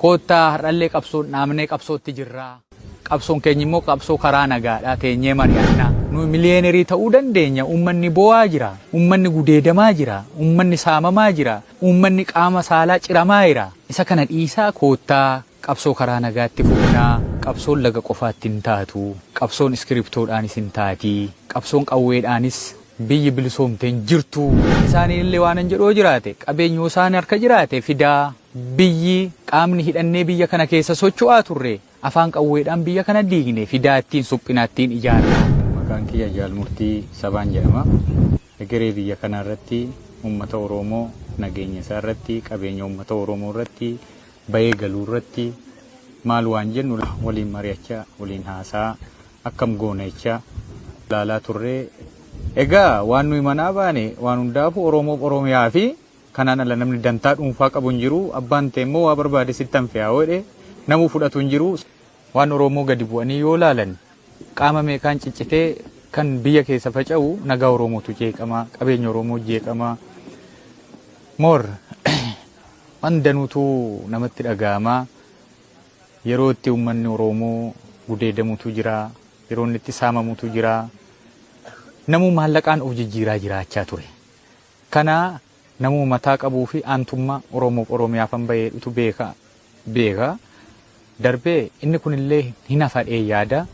Koottaa har'allee qabsoon dhaabnee qabsootti jirra. Qabsoon keenya immoo qabsoo karaa nagaadha teenyee mari'annaa. Nu miliyeenerii ta'uu dandeenya. Uummanni boo'aa jira. Uummanni gudeedamaa jira. Uummanni saamamaa jira. Uummanni qaama saalaa ciramaa jira. Isa kana dhiisaa koottaa qabsoo karaa nagaatti fufnaa. Qabsoon laga qofaatti hin taatu. Qabsoon iskiriptoodhaanis hin taati. Qabsoon qawweedhaanis biyyi bilisoomte hin jirtu. Isaaniin illee waan hin jedhu jiraate qabeenyi isaan harka jiraate fidaa biyyi qaamni hidhannee biyya kana keessa socho'aa turre afaan qawweedhaan biyya kana diigne fidaa ittiin suphinaa ittiin ijaarra. Maqaan kiyya Jaal Murtii Sabaan jedhama. Egeree biyya kanaa irratti uummata Oromoo nageenya isaa irratti qabeenya uummata Oromoo irratti bahee galuu irratti maal waan jennu waliin mari'achaa waliin haasaa akkam goona jechaa ilaalaa turre. Egaa waan nuyi manaa baane waan hundaafuu Oromoof Oromiyaa fi kanaan ala namni dantaa dhuunfaa qabu hin jiru. Abbaan ta'e immoo waa barbaade sitti hanfe'aa godhe namuu fudhatu hin jiru. Waan Oromoo gadi bu'anii yoo laalan qaama meeqaan ciccitee kan biyya keessa faca'u nagaa Oromootu jeeqama, qabeenya Oromoo jeeqama. Moor waan danuutu namatti dhaga'ama. Yeroo itti uummanni Oromoo gudeedamutu jira, yeroo inni itti saamamutu jira. Namuu maallaqaan of jijjiiraa jiraachaa ture. Kana namuu mataa qabuu fi aantummaa Oromoof Oromiyaafan baheedhutu beeka beeka. Darbee inni kunillee hin hafadhee yaada.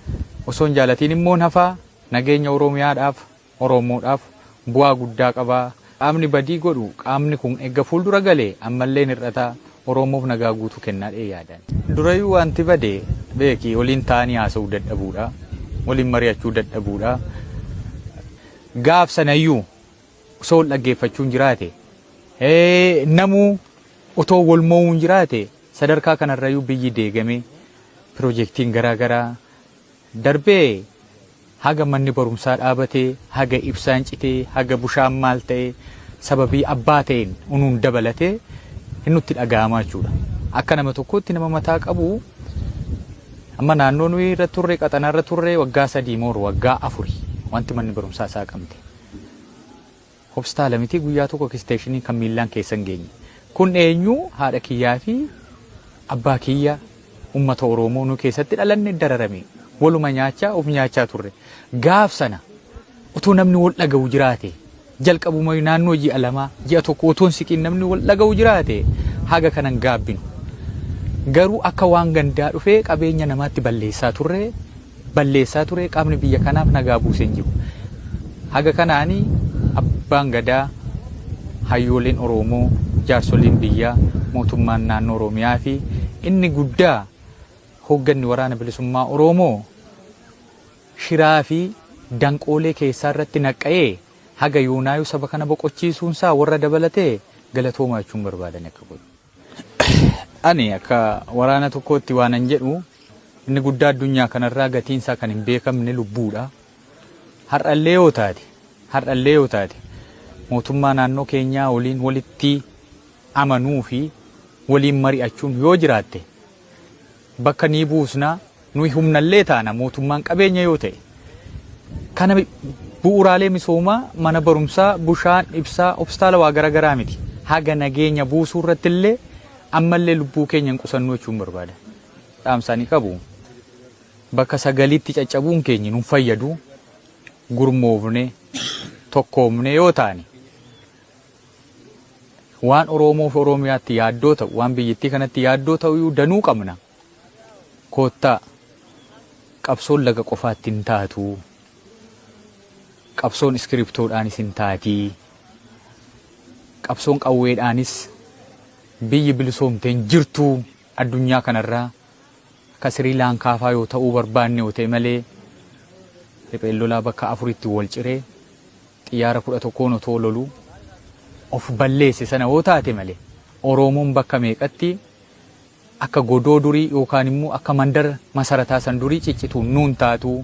Osoo hin jaalatiin immoo hin hafaa nageenya Oromiyaadhaaf Oromoodhaaf bu'aa guddaa qaba. Qaamni badii godhu qaamni kun eegga fuuldura galee ammallee hin hir'ata Oromoof nagaa guutuu kennaa dhee yaadan. Durayyuu wanti bade beeki waliin taa'anii haasa'uu dadhabuudha. Waliin mari'achuu dadhabuudha. Gaaf sanayyuu osoo wal dhaggeeffachuun jiraate namuu otoo wal mo'uun jiraate sadarkaa kanarrayyuu biyyi deegame piroojeektiin garaagaraa darbee haga manni barumsaa dhaabatee haga ibsaan citee haga bushaan maal ta'e sababii abbaa ta'een unuun dabalatee hin nutti dhaga'amaa jechuudha. Akka nama tokkootti nama mataa qabu amma naannoo nuyi irra turre qaxanaa irra turre waggaa 3 moo waggaa 4 wanti manni barumsaa isaa qabte. Hospitaala miti guyyaa tokko kisteeshinii kan miillaan keessa hin geenye. Kun eenyu haadha kiyyaa fi abbaa kiyya uummata Oromoo nu keessatti dhalanne dararame. Waluma nyaachaa of nyaachaa turre. Gaaf sana otoo namni wal dhaga'u jiraate jalqabuma naannoo ji'a 2 ji'a 1 otoo hin siqiin namni wal dhaga'u jiraate haga kanan gaabbinu. Garuu akka waan gandaa dhufee qabeenya namaatti balleessaa turre balleessaa ture qaamni biyya kanaaf nagaa buusee hin jiru. Haga kanaani abbaan gadaa hayyooleen Oromoo jaarsoliin biyyaa mootummaan naannoo Oromiyaa fi inni guddaa hoogganni waraana bilisummaa Oromoo shiraa fi danqoolee keessaa irratti naqqa'ee haga yoonaayuu saba kana boqochiisuunsaa warra dabalatee galatoomaa jechuun barbaadan akka godhu. Ani akka waraana tokkootti waan an jedhu inni guddaa addunyaa kanarraa gatiinsaa kan hin beekamne lubbuudha. Har'allee yoo taate har'allee yoo taate mootummaa naannoo keenyaa waliin walitti amanuu fi waliin mari'achuun yoo jiraatte bakka ni buusna nuyi humnallee taana mootummaan qabeenya yoo ta'e kana bu'uuraalee misoomaa mana barumsaa bushaan ibsaa hospitaala waa garaagaraa miti haga nageenya buusuu irratti illee ammallee lubbuu keenya hin qusannuu jechuun barbaada. Dhaamsaanii qabu bakka sagaliitti caccabuun keenya nu fayyadu gurmoofne tokkoomne yoo taane waan Oromoo fi Oromiyaatti yaaddoo ta'u waan biyyattii kanatti yaaddoo ta'u danuu qabna. Koottaa qabsoon laga qofaatti hin taatu. Qabsoon iskiriptoodhaanis hin taati. Qabsoon qawweedhaanis biyyi bilisoomte hin jirtu addunyaa kanarraa akka Sri Laankaa faa yoo ta'uu barbaanne yoo ta'e malee ripheen lolaa bakka afuritti wal ciree xiyyaara 11n otoo loluu of balleesse sana yoo taate malee Oromoon bakka meeqatti akka godoo durii yookaan immoo akka mandara masarataa san durii ciccituun nuun taatu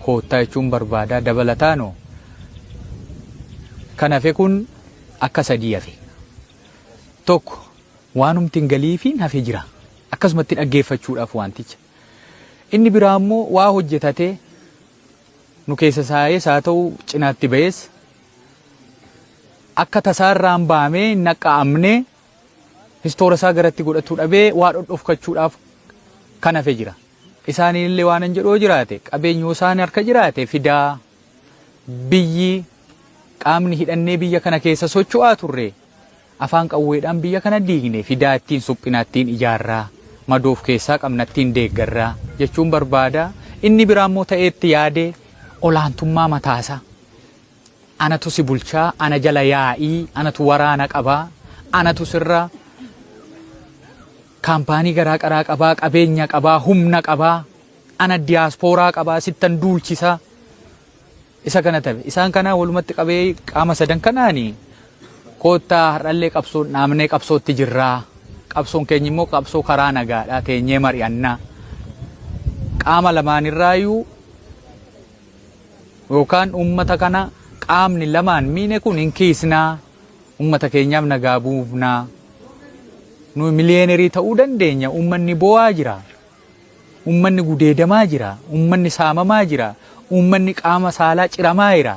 koottaa jechuun barbaadaa dabalataanoo kan hafe kun akka sadii hafe. Tokko waanumti hin galiifiin hafe jira. Akkasumatti dhaggeeffachuudhaaf wanticha. Inni biraa immoo waa hojjetatee nu keessa saayes haa ta'u cinaatti ba'es akka tasaarraan baamee hin naqqa'amne Histoora isaa garatti godhachuu dhabee waa dhodhofkachuudhaaf kan hafe jira. Isaaniin illee waan hin jedhoo jiraate, qabeenyi isaan harka jiraate fidaa. Biyyi qaamni hidhannee biyya kana keessa socho'aa turre, afaan qawweedhaan biyya kana diigne, fidaa, ittiin suphinaa, ittiin ijaarraa, madoof keessaa qabna, ittiin deeggarraa jechuun barbaada. Inni biraa immoo ta'eetti yaadee olaantummaa mataasaa. Anatu si bulchaa, ana jala yaa'ii, anatu waraana qabaa, anatu sirra kaampaanii garaa garaa qabaa, qabeenya qabaa, humna qabaa, ana diyaaspooraa qabaa, sittan duulchisaa. Isa kana tabe. Isaan kana walumatti qabee qaama sadan kanaani koottaa, har'allee qabsoon dhaabnee qabsootti jirraa. Qabsoon keenya immoo qabsoo karaa nagaadhaa, teenyee mari'annaa. Qaama lamaanirraayyuu yookaan uummata kana qaamni lamaan miine kun hin kiisnaa, uummata keenyaaf nagaa buufnaa. Nu millionaire ta'uu dandeenya. Uummanni bo'aa jira. Uummanni gudeedamaa jira. Uummanni saamamaa jira. Uummanni qaama saalaa ciramaa jira.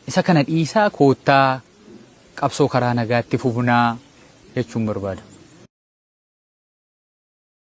Isa kana dhiisaa, koottaa, qabsoo karaa nagaatti fufnaa jechuun barbaada.